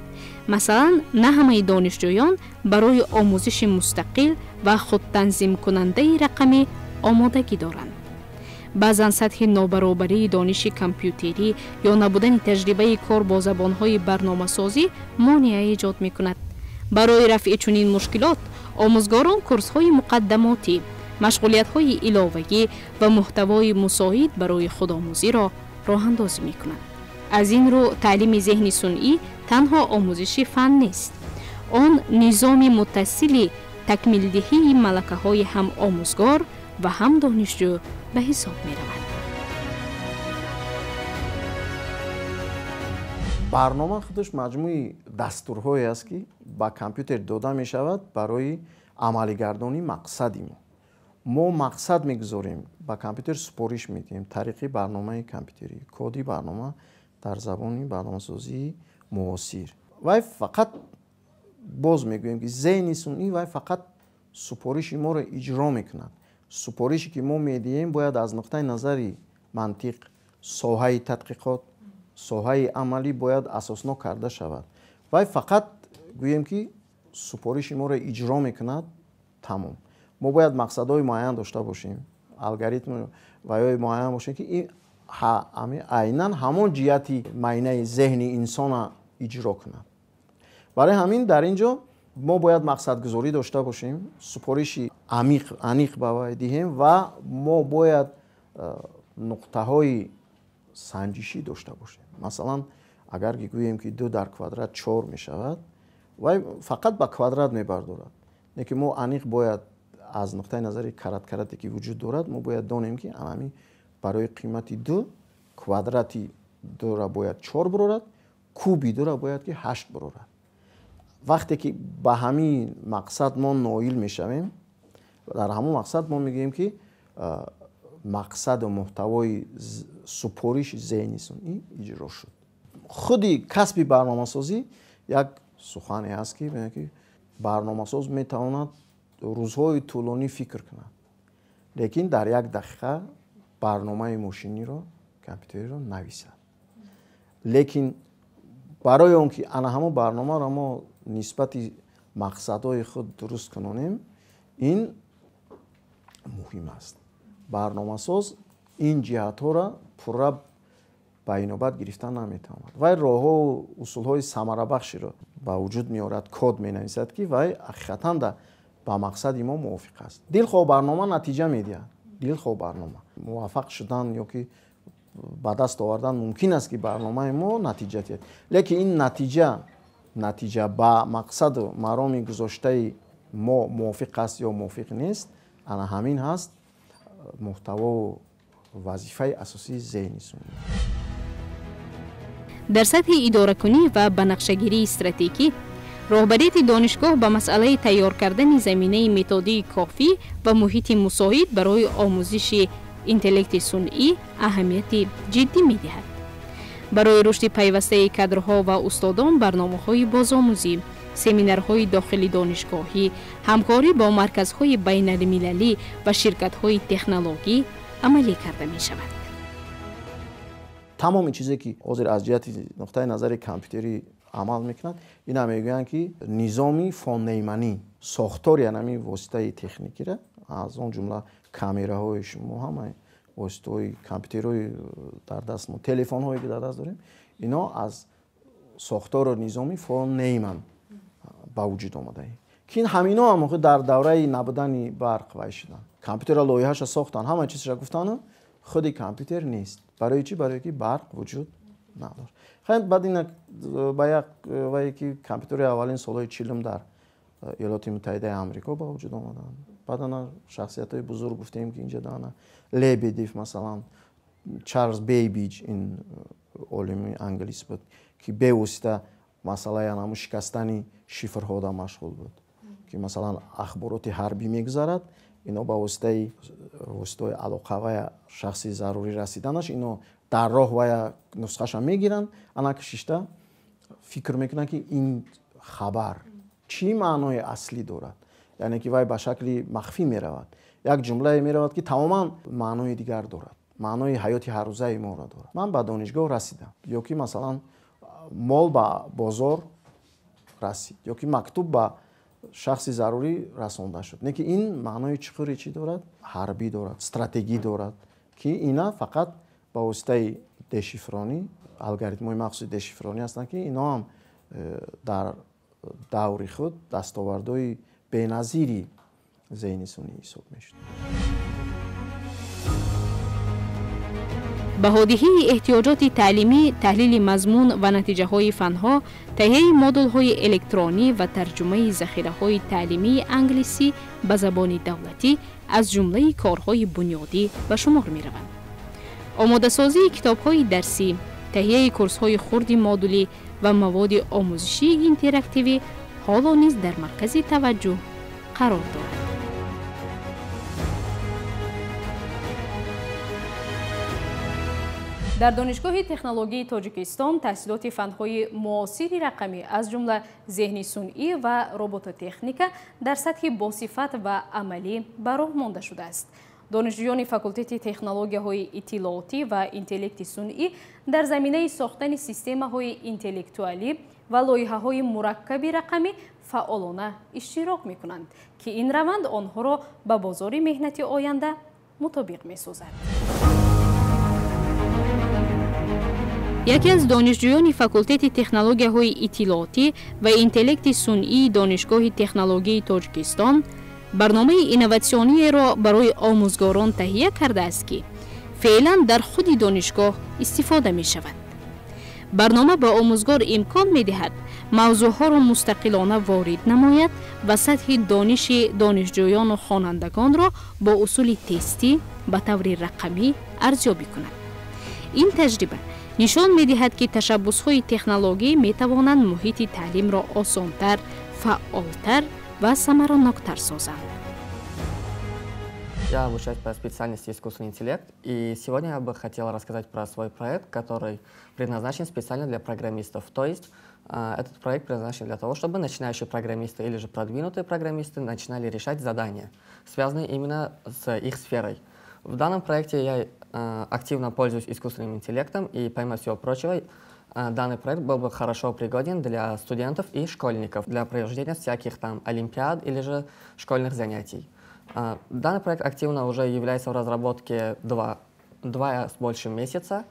Масалан, на ҳамаи донишҷӯён барои омӯзиши мустақил ва худтанзимкунандаи рақамӣ омодагӣ доранд. Баъзан сатҳи нобаробарии дониши компютерӣ ё набудани таҷрибаи кор бо забонҳои барномасозӣ монеа эҷод мекунад. Барои рафъи чунин мушкилот омӯзгорон курсҳои муқаддамотӣ, машғулиятҳои иловагӣ ва муҳтавои мусоид барои худомӯзиро роҳандозӣ мекунанд. Аз ин рӯ таълими зеҳни сунъӣ танҳо омӯзиши фан нест. Он низоми муттасили такмилдиҳии малакаҳои ҳам омӯзгор ва ҳам донишҷӯ ба ҳисоб меравад. Барнома худаш маҷмӯи дастурҳое аст, ки ба компютер дода мешавад барои амалигардонии мақсади мо. Мо мақсад мегузорем, ба компютер супориш медиҳем тариқи барномаи компютерӣ, коди барнома дар забони барномасозии муосир. Вай фақат боз мегӯем, ки зеҳни сунъӣ вай фақат супориши моро иҷро мекунад. Супорише ки мо медиҳем бояд аз нуқтаи назари мантиқ, соҳаи тадқиқот, соҳаи амалӣ бояд асоснок карда шавад. Вай фақат гӯем ки супориши моро иҷро мекунад, тамом. Мо бояд мақсадҳои муайян дошта бошем, алгоритм ва ё муайян бошем, ки ин айнан ҳамон ҷиҳати майнаи зеҳни инсона иҷро кунад. Барои ҳамин дар ин ҷо мо бояд мақсадгузорӣ дошта бошем, супориши амиқ аниқ ба вай диҳем ва мо бояд нуқтаҳои санҷишӣ дошта бошем. Масалан, агар ки гӯем ки 2 дар квадрат 4 мешавад, вай фақат ба квадрат мебардорад. Лекин мо аниқ бояд аз нуқтаи назари карат-карате ки вуҷуд дорад, мо бояд донем ки ҳамин барои қимати 2 квадрати 2-ра бояд 4 бирорад, куби 2-ра бояд ки 8 бирорад. Вақте ки ба ҳамин мақсад мо ноил мешавем, дар ҳамон мақсад мо мегӯем ки мақсаду муҳтавои супориши зеҳни сунъӣ иҷро шуд. Худи касби барномасозӣ як сухане ҳаст ки мегӯяд ки барномасоз метавонад рӯзҳои тӯлонӣ фикр кунад, лекин дар як дақиқа барномаи мошиниро, компютериро нависад. Лекин барои он ки ана ҳамон барномаро мо нисбати мақсадҳои худ дуруст кунонем, ин муҳим аст. Барномасоз ин ҷиҳатҳоро пурра ба инобат гирифта наметавонад. Вай роҳҳову усулҳои самарабахширо ба вуҷуд меорад, код менависад, ки вай ҳақиқатан ба мақсади мо мувофиқ аст. Дилхоҳ барнома натиҷа медиҳад. Дилхоҳ барнома муваффақ шудан ё ки ба даст овардан мумкин аст ки барномаи мо натиҷа диҳад, лекин ин натиҷа ба мақсаду мароми гузоштаи мо мувофиқ аст ё мувофиқ нест, ана ҳамин ҳаст муҳтавову вазифаи асосии зеҳни сунъӣ. Дар сатҳи идоракунӣ ва банақшагирии стратегӣ роҳбарияти донишгоҳ ба масъалаи тайёр кардани заминаи методии кофӣ ва муҳити мусоид барои омӯзиши интеллекти сунъӣ аҳамияти ҷиддӣ медиҳад. Барои рушди пайвастаи кадрҳо ва устодон барномаҳои бозомӯзӣ, семинарҳои дохили донишгоҳӣ, ҳамкорӣ бо марказҳои байналмилалӣ ва ширкатҳои технологӣ амалӣ карда мешавад. Тамоми чизе ки ҳозир аз ҷиҳати нуқтаи назари компютерӣ амал мекунад, ина мегӯянд ки низоми фон Нейманӣ, сохтори ҳамин воситаи техникиро, аз он ҷумла камераҳои шумо, ҳамаи воситаҳои компютерҳои дар даст мо, телефонҳое ки дар даст дорем, ино аз сохтору низоми фон Нейман ба вуҷуд омадаем, ки ҳамино ҳам дар давраи набудани барқ вай шуданд. Компютерро лоиҳаша сохтанд, ҳама чизша гуфтану худи компютер нест. Барои чӣ? Барое ки барқ вуҷуд надошт. Хай баъд ина ба як вае ки компютери аввалин солҳои 40 дар Иёлоти Муттаҳидаи Амрико ба вуҷуд омаданд. Баъд ана шахсиятҳои бузург гуфтем ки инҷа ана Лебедев, масалан, Чарлз Бейбиҷ, ин олими англис буд, ки бевосита масъалаи анаму шикастани шифрҳода машғул буд, ки масалан ахбороти ҳарбӣ мегузарад, ино ба воситаи воситаҳои алоқа вая шахси зарурӣ расиданаш, ино дар роҳ вая нусхаша мегиранд, ана кашишта фикр мекунанд ки ин хабар чӣ маънои аслӣ дорад, яъне ки вай ба шакли махфӣ меравад, як ҷумлае меравад ки тамоман маънои дигар дорад, маънои ҳаёти ҳаррӯзаи моро дорад. Ман ба донишгоҳ расидам, ё ки масалан мол ба бозор расид, ё ки мактуб ба шахси зарурӣ расонда шуд. Не ки ин маънои чуқури чӣ дорад? Ҳарбӣ дорад, стратегӣ дорад, ки ина фақат ба воситаи дешифронӣ, алгоритмҳои махсуси дешифронӣ ҳастанд, ки ино ҳам дар даври худ дастовардҳои беназири зеҳни сунъӣ ҳисоб мешуд. Баҳодиҳии эҳтиёҷоти таълимӣ, таҳлили мазмун ва натиҷаҳои фанҳо, таҳияи модулҳои электронӣ ва тарҷумаи захираҳои таълимии англисӣ ба забони давлатӣ аз ҷумлаи корҳои бунёдӣ ба шумор мераванд. Омодасозии китобҳои дарсӣ, таҳияи курсҳои хурди модулӣ ва маводи омӯзишии интерактивӣ ҳоло низ дар маркази таваҷҷӯҳ қарор дорад. Дар Донишгоҳи технологияи Тоҷикистон таҳсилоти фанҳои муосири рақамӣ, аз ҷумла зеҳни сунъӣ ва робототехника дар сатҳи босифат ва амалӣ ба роҳ монда шудааст. Донишҷӯёни факултети технологияҳои иттилоотӣ ва интеллекти сунъӣ дар заминаи сохтани системаҳои интеллектуалӣ ва лоиҳаҳои мураккаби рақамӣ фаъолона иштирок мекунанд, ки ин раванд онҳоро ба бозори меҳнати оянда мутобиқ месозад. Яке аз донишҷӯёни факултети технологияҳои иттилоотӣ ва интеллекти сунъии Донишгоҳи технологияи Тоҷикистон барномаи инноватсиониеро барои омӯзгорон таҳия кардааст, ки феълан дар худи донишгоҳ истифода мешавад. Барнома ба омӯзгор имкон медиҳад мавзӯъҳоро мустақилона ворид намояд ва сатҳи дониши донишҷӯёну хонандагонро бо усули тестӣ ба таври рақамӣ арзёбӣ кунад. Ин таҷриба нишон медиҳад, ки ташаббусҳои технологӣ метавонанд муҳити таълимро осонтар, фаъолтар ва самараноктар созанд. Я обучаюсь по специальности искусственный интеллект, и сегодня я бы хотел рассказать про свой проект, который предназначен специально для программистов. То есть этот проект предназначен для того, чтобы начинающие программисты или же продвинутые программисты начинали решать задания, связанные именно с их сферой. В данном проекте я активно пользуюсь искусственным интеллектом, и помимо всего прочего, данный проект был бы хорошо пригоден для студентов и школьников, для проведения всяких там олимпиад или же школьных занятий. Данный проект активно уже является в разработке два с большим месяца,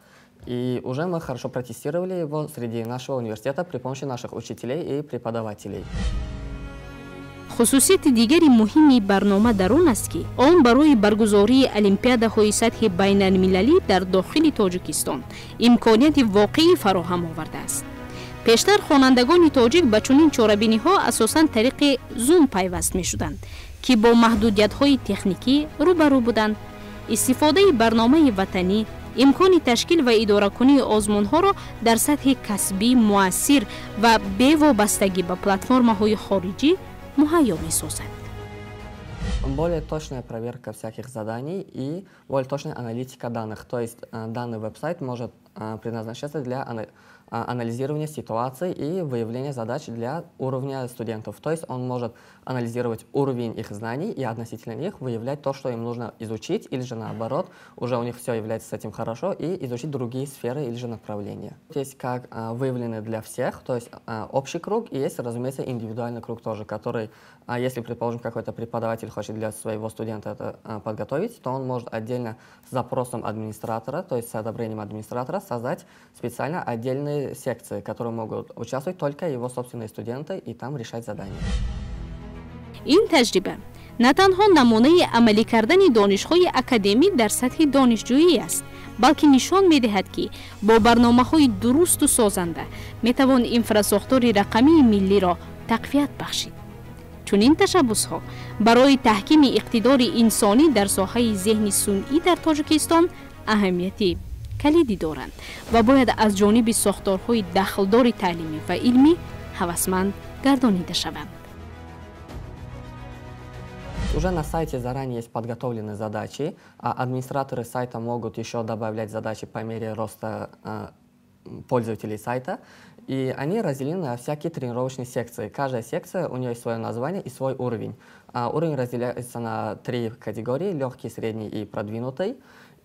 и уже мы хорошо протестировали его среди нашего университета при помощи наших учителей и преподавателей. Хусусияти дигари муҳими барнома дар он аст, ки он барои баргузории олимпиадаҳои сатҳи байналмилалӣ дар дохили Тоҷикистон имконияти воқеӣ фароҳам овардааст. Пештар хонандагони тоҷик ба чунин чорабиниҳо асосан тариқи Zoom пайваст мешуданд, ки бо маҳдудиятҳои техникӣ рӯбарӯ буданд. Истифодаи барномаи ватанӣ имкони ташкил ва идоракунии озмунҳоро дар сатҳи касбӣ муассир ва бевобастагӣ ба платформаҳои хориҷӣ муҳайё месозад. Более точная проверка всяких заданий и более точная аналитика данных. То есть данный веб-сайт может предназначаться для анализирования ситуации и выявления задач для уровня студентов. То есть он может анализировать уровень их знаний и относительно них выявлять то, что им нужно изучить, или же наоборот, уже у них все является с этим хорошо, и изучить другие сферы или же направления. Есть как выявлены для всех, то есть общий круг, и есть, разумеется, индивидуальный круг тоже, который, если, предположим, какой-то преподаватель хочет для своего студента это подготовить, то он может отдельно с запросом администратора, то есть с одобрением администратора, создать специально отдельные секции, которые могут участвовать только его собственные студенты и там решать задания. Ин таҷриба на танҳо намунаи амалӣ кардани донишҳои академӣ дар сатҳи донишҷӯӣ аст, балки нишон медиҳад, ки бо барномаҳои дурусту созанда метавон инфрасохтори рақамии миллиро тақвият бахшид. Чунин ташаббусҳо барои таҳкими иқтидори инсонӣ дар соҳаи зеҳни сунъӣ дар Тоҷикистон аҳамияти калидӣ доранд ва бояд аз ҷониби сохторҳои дахлдори таълимӣ ва илмӣ ҳавасманд гардонида шаванд. Уже на сайте заранее есть подготовлены задачи, а администраторы сайта могут еще добавлять задачи по мере роста пользователей сайта. И они разделены на всякие тренировочные секции. Каждая секция, у нее есть свое название и свой уровень. Уровень разделяется на три категории: легкий, средний и продвинутый.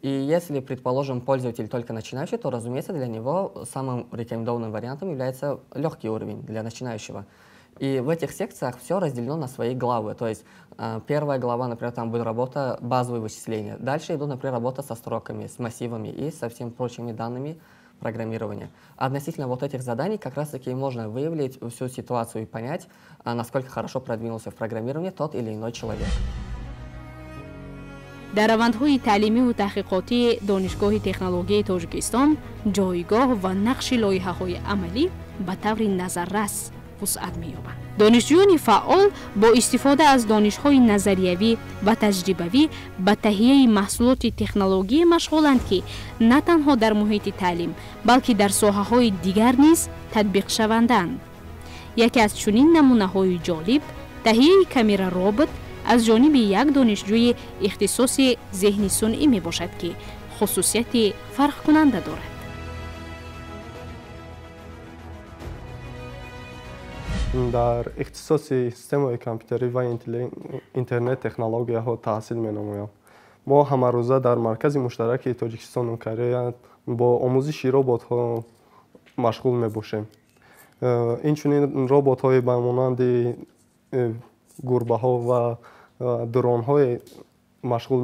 И если, предположим, пользователь только начинающий, то, разумеется, для него самым рекомендованным вариантом является легкий уровень для начинающего. И в этих секциях все разделено на свои главы. То есть первая глава, например, там будет работа базовые вычисления. Дальше идут, например, работа со строками, с массивами и со всеми прочими данными программирования. Относительно вот этих заданий как раз-таки можно выявить всю ситуацию и понять, насколько хорошо продвинулся в программировании тот или иной человек. Дар равандҳои таълимиву таҳқиқотии Донишгоҳи технологияи Тоҷикистон ҷойгоҳ ва нақши лоиҳаҳои амалӣ ба таври назаррас вусъат меёбанд. Донишҷӯёни фаъол бо истифода аз донишҳои назариявӣ ва таҷрибавӣ ба таҳияи маҳсулоти технология машғуланд, ки на танҳо дар муҳити таълим, балки дар соҳаҳои дигар низ татбиқшавандаанд. Яке аз чунин намунаҳои ҷолиб таҳияи камера робот аз ҷониби як донишҷӯи ихтисоси зеҳни сунъӣ мебошад, ки хусусияти фарқкунанда дорад. Дар ихтисоси системаи компютерӣ ва интернет технологияҳо таҳсил менамоям. Мо ҳамарӯза дар маркази муштараки Тоҷикистону Корея бо омӯзиши роботҳо машғул мебошем. Инчунин роботҳои ба монанди гурбаҳо ва дронҳое машғул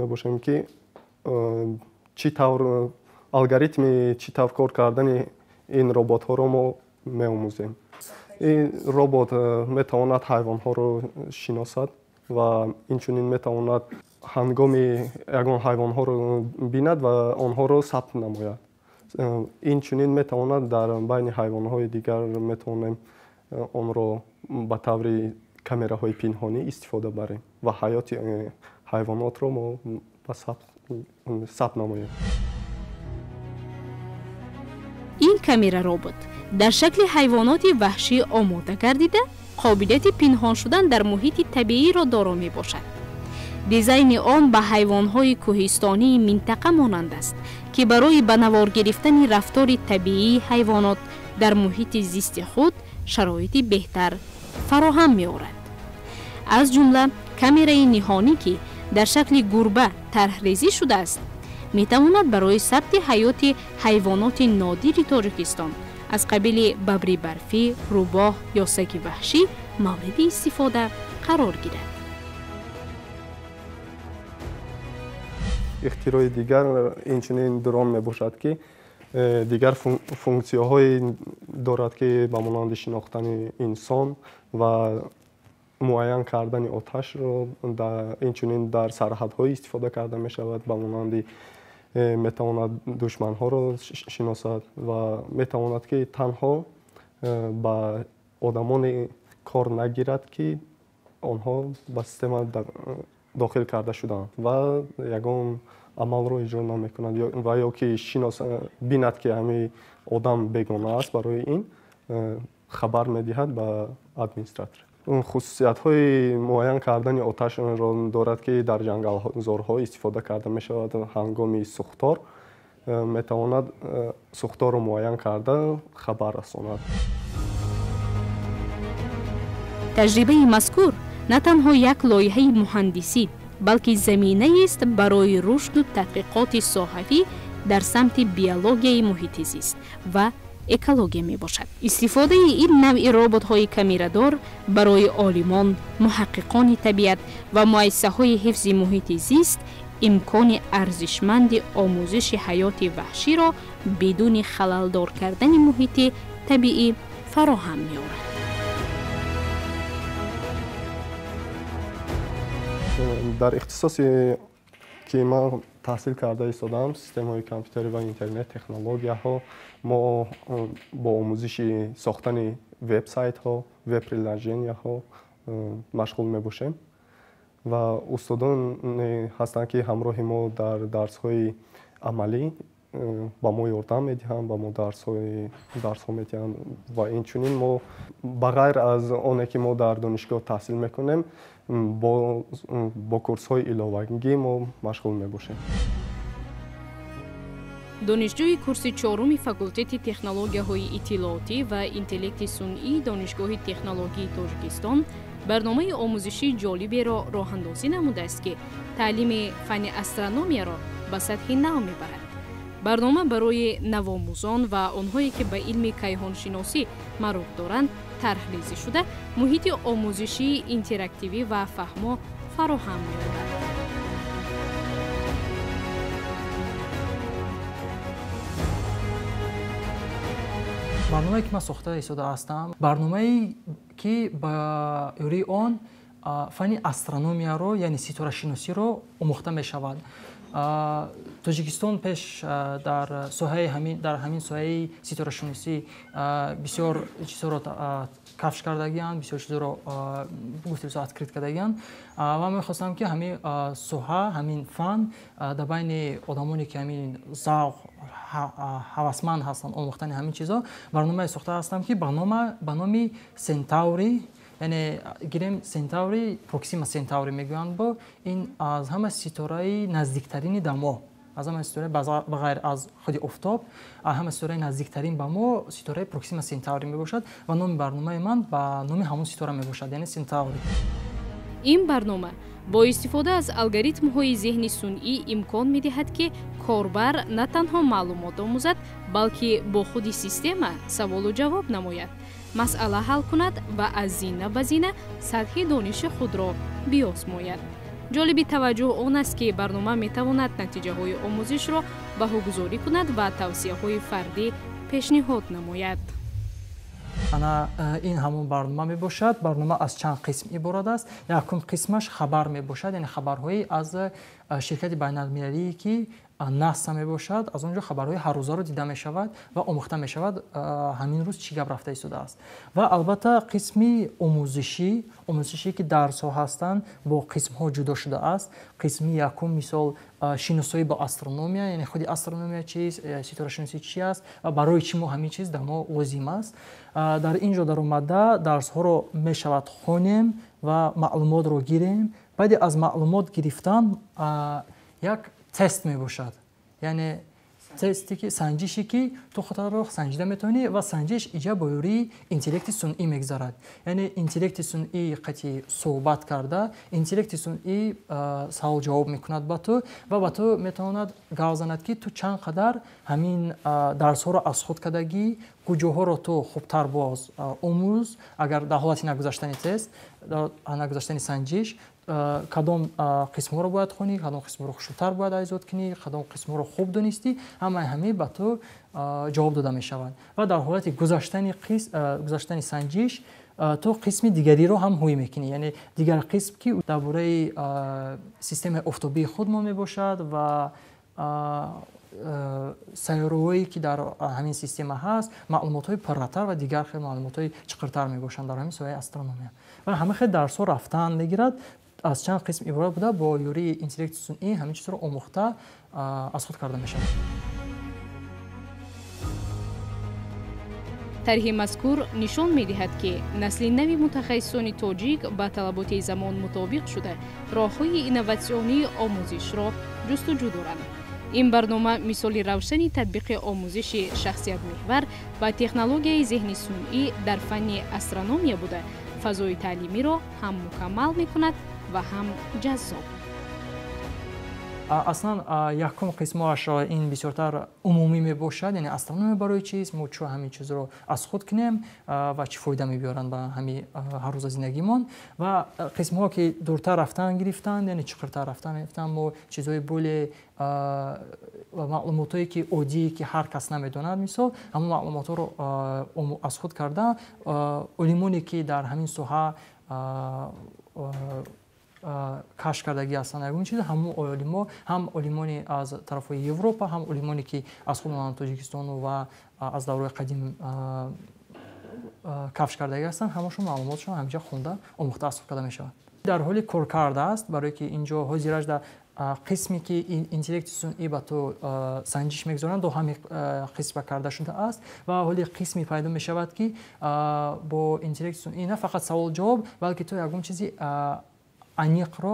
мебошем, ки чӣ тавр алгоритми чӣ тавр кор кардани ин роботҳоро мо меомӯзем. Ин робот метавонад ҳайвонҳоро шиносад ва инчунин метавонад ҳангоми ягон ҳайвонҳоро бинад ва онҳоро сабт намояд. Инчунин метавонад дар байни ҳайвонҳои дигар метавонем онро ба таври камераҳои пинҳонӣ истифода барем ва ҳаёти ҳайвонотро мо ба сабт намоем. Ин камера робот дар шакли ҳайвоноти ваҳшӣ омода гардида, қобилияти пинҳон шудан дар муҳити табииро доро мебошад. Дизайни он ба ҳайвонҳои кӯҳистонии минтақа монанд аст, ки барои ба навор гирифтани рафтори табиии ҳайвонот дар муҳити зисти худ шароити беҳтар фароҳам меорад. Аз ҷумла камераи ниҳонӣ, ки дар шакли гурба тарҳрезӣ шудааст, метавонад барои сабти ҳаёти ҳайвоноти нодири Тоҷикистон аз қабили бабри барфӣ, рӯбоҳ ё саги ваҳшӣ мавриди истифода қарор гирад. Ихтирои дигар инчунин дрон мебошад, ки дигар функсияҳое дорад, ки ба монанди шинохтани инсон ва муайян кардани оташро инчунин дар сарҳадҳо истифода карда мешавад, ба монанди метавонад душманҳоро шиносад ва метавонад, ки танҳо ба одамоне кор нагирад, ки онҳо ба система дохил карда шудаанд ва ягон амалро иҷро намекунанд ва ё ки бинад, ки ҳамин одам бегона аст, барои ин хабар медиҳад ба администратор. Хусусиятҳои муайян кардани оташро дорад, ки дар ҷангалзорҳо истифода карда мешавад. Ҳангоми сӯхтор метавонад сӯхторро муайян карда хабар расонад. Таҷрибаи мазкур на танҳо як лоиҳаи муҳандисӣ, балки заминаест барои рушду таҳқиқоти соҳавӣ дар самти биологияи муҳити зист ва экология мебошад. Истифодаи ин навъи роботҳои камерадор барои олимон, муҳаққиқони табиат ва муассисаҳои ҳифзи муҳити зист имкони арзишманди омӯзиши ҳаёти ваҳширо бидуни халалдор кардани муҳити табиӣ фароҳам меорад. Дар ихтисосе ки ман таҳсил карда истодаам, системаҳои компютерӣ ва интернет технологияҳо, мо бо омӯзиши сохтани вебсайтҳо, веб-приложенияҳо машғул мебошем ва устодоне ҳастанд, ки ҳамроҳи мо дар дарсҳои амалӣ ба мо ёрдам медиҳанд, ба мо дарсҳо медиҳанд ва инчунин мо ба ғайр аз оне ки мо дар донишгоҳ таҳсил мекунем, бо курсҳои иловагӣ мо машғул мебошем. Донишҷӯи курси чоруми факултети технологияҳои иттилоотӣ ва интеллекти сунъии Донишгоҳи технологияи Тоҷикистон барномаи омӯзишии ҷолиберо роҳандозӣ намудааст, ки таълими фанни астрономияро ба сатҳи нав мебарад. Барнома барои навомӯзон ва онҳое, ки ба илми кайҳоншиносӣ мароқ доранд, тарҳрезӣ шуда, муҳити омӯзишии интерактивӣ ва фаҳмо фароҳам меорад. Барномае, ки ман сохта истода ҳастам, барномае, ки ба ёрии он фанни астрономияро, яъне ситорашиносиро омӯхта мешавад. Тоҷикистон пеш дар соҳаи ҳамин дар ҳамин соҳаи ситорашиносӣ бисёр чизҳоро кафш кардагианд, бисёр чизҳоро гуфтем открыт кардагианд ва мехостам, ки ҳамин соҳа, ҳамин фан дар байни одамоне, ки ҳамин завқ ҳавасманд ҳастанд омӯхтани ҳамин чизҳо, барномае сохта ҳастам, ки ба номи Сентаври, яъне гирем Сентаври, Проксима Сентаври мегӯянд, бо ин аз ҳама ситораи наздиктарини да мо Аз ҳама ситора ба ғайр аз худи офтоб, ҳама ситораи наздиктарин ба мо ситораи Проксима Сентаври мебошад ва номи барномаи ман ба номи ҳамон ситора мебошад, яъне Сентаври. Ин барнома бо истифода аз алгоритмҳои зеҳни сунъӣ имкон медиҳад, ки корбар на танҳо маълумот омӯзад, балки бо худи система саволу ҷавоб намояд, масъала ҳал кунад ва аз зина ба зина сатҳи дониши худро биозмояд. Ҷолиби таваҷҷӯҳ он аст, ки барнома метавонад натиҷаҳои омӯзишро баҳогузорӣ кунад ва тавсияҳои фардӣ пешниҳод намояд. Ана ин ҳамон барнома мебошад. Барнома аз чанд қисм иборат аст. Якум қисмаш хабар мебошад, яъне хабарҳои аз ширкати байналмилалие ки НАСА мебошад, аз он ҷо хабарҳои ҳаррӯзаро дида мешавад ва омӯхта мешавад ҳамин рӯз чӣ гап рафта истодааст. Ва албатта қисми омӯзишӣ ки дарсҳо ҳастанд бо қисмҳо ҷудо шудааст. Қисми якум мисол шиносоӣ бо астрономия, яъне худи астрономия чист, ситорашиносӣ чи аст ва барои чӣ мо ҳамин чиз дар мо лозим аст. Дар ин ҷо даромада дарсҳоро мешавад хонем ва маълумотро гирем. Баъди аз маълумот гирифтан як тест мебошад, яъне тесте ки санҷише ки ту худро санҷида метавонӣ ва санҷиш иҷа бо ёрии интеллекти сунъӣ мегузарад. Яъне интеллекти сунъӣ қатъи суҳбат карда, интеллекти сунъӣ савол ҷавоб мекунад ба ту ва ба ту метавонад гап занад, ки ту чанд қадар ҳамин дарсҳоро аз худ кардагӣ, куҷоҳоро ту хубтар боз омӯз, агар дар ҳолати нагузаштани тест, нагузаштани санҷиш, кадом қисмҳоро бояд хонӣ, кадом қисмҳоро хушрӯтар бояд айзод кунӣ, кадом қисмҳоро хуб донистӣ, ҳамаи ҳамин ба ту ҷавоб дода мешавад. Ва дар ҳолати гузаштани санҷиш ту қисми дигариро ҳам ҳӯй мекунӣ, яъне дигар қисм ки дар бораи системаи офтобии худ мо мебошад ва сайёраҳое ки дар ҳамин система ҳаст, маълумотҳои пурратар ва дигар хел маълумотҳои чиқиртар мебошанд дар ҳамин соҳаи астрономия. Ва ҳама хел дарсҳо рафтан мегирад, аз чанд қисм иборат буда, бо ёрии интеллекти сунъӣ ҳамин чизро омӯхта аз худ карда мешавад. Тарҳи мазкур нишон медиҳад, ки насли нави мутахассисони тоҷик ба талаботи замон мутобиқ шуда, роҳҳои инноватсионии омӯзишро ҷустуҷӯ доранд. Ин барнома мисоли равшани татбиқи омӯзиши шахсиятмеҳвар ва технологияи зеҳни сунъӣ дар фанни астрономия буда, фазои таълимиро ҳам мукаммал мекунад ва ҳам ҷаззоб. Аслан якум қисмоаш ин бисёртар умумӣ мебошад, яъне астрономия барои чист, мо чӯ ҳамин чизро аз худ кунем ва чӣ фоида мебиёранд ба ҳамин ҳаррӯза зиндагимон. Ва қисмҳо ки дуртар рафтан гирифтанд, яъне чиқиртар рафтан гирифтанд, мо чизҳои боле маълумотҳое ки оддие ки ҳар кас намедонад, мисол ҳамон маълумотҳоро аз худ карда, олимоне ки дар ҳамин соҳа кашф кардагӣ ҳастанд ягон чиз, ҳамон олимо, ҳам олимони аз тарафҳои Европа, ҳам олимоне ки аз худ Тоҷикистону ва аз давраи қадим кафш кардагӣ ҳастанд, ҳамашон маълумотшон ҳамҷа хонда омӯхта аз худ карда мешавад. Дар ҳоли коркард аст, барое ки инҷо ҳозираш дар қисме ки интеллекти сунъӣ ба ту санҷиш мегузоранд, до ҳамин қисма карда шудааст ва ҳоли қисме пайдо мешавад, ки бо интеллекти сунъӣ на фақат савол ҷавоб, балки ту ягон чизи аниқро